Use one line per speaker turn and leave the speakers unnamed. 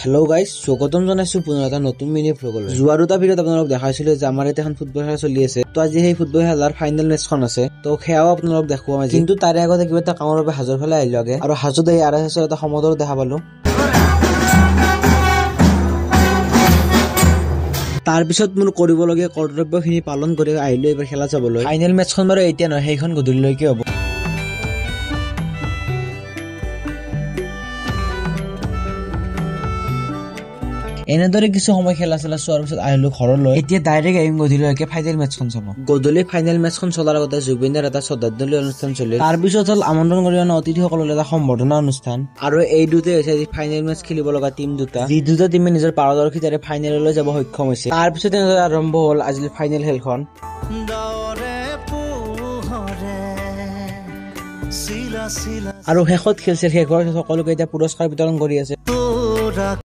Hello' guys, স্বাগতম জনাইছো পুনৰ এটা নতুন মিনি ভ্লগলৈ। যোৱা দুটা ভিডিঅ'ত আপোনালোক দেখাইছিলো যে আমাৰ ইয়াতে এখন ফুটবল খেলা চলি আছে। তো আজি সেই ফুটবল খেলাৰ ফাইনেল মেচখন আছে, তো সেয়াও আপোনালোক দেখুৱাম আজি। কিন্তু তাৰে আগতে কিবা এটা কামৰ বাবে হাজোৰ ফালে আহিলো আগে, আৰু হাজোত আহি আৰ এছ এছৰ এটা সমদল দেখা পালো। তাৰপিছত মোৰ কৰিবলগীয়া কৰ্তব্যখিনি পালন কৰি আহিলো এইবাৰ খেলা চাবলৈ। ফাইনেল মেচখন বাৰু এতিয়া নহয়, সেইখন গধূলিলৈকে হ'ব। এনেদৰে কিছু সময় খেলা চেলা চোৱাৰ পিছত আহিলো ঘৰলৈ। এতিয়া ডাইৰেক্ট আহিম গধূলিলৈকে ফাইনেল মেচখন চাব। গধূলি ফাইনেল মেচখন চলাৰ আগতে জুবিনৰ এটা শ্ৰদ্ধাঞ্জলি অনুষ্ঠান চলিল। তাৰপিছত হ'ল আমন্ত্ৰণ কৰি অনা অতিথিসকলৰ এটা সম্বৰ্ধনা অনুষ্ঠান। আৰু এই দুটাই হৈছে আজি ফাইনেল মেচ খেলিব লগা টিম দুটা, যি দুটা টিমে নিজৰ পাৰদৰ্শিতাৰে ফাইনেললৈ যাব সক্ষম হৈছে। তাৰপিছত এনেদৰে আৰম্ভ হ'ল আজিৰ ফাইনেল খেলখন।
ডাৱৰে পোহৰে চিলা চিলা
আৰু শেষত খেল চেল শেষ হোৱাৰ পিছত সকলোকে এতিয়া পুৰস্কাৰ বিতৰণ কৰি আছে।
তোৰা।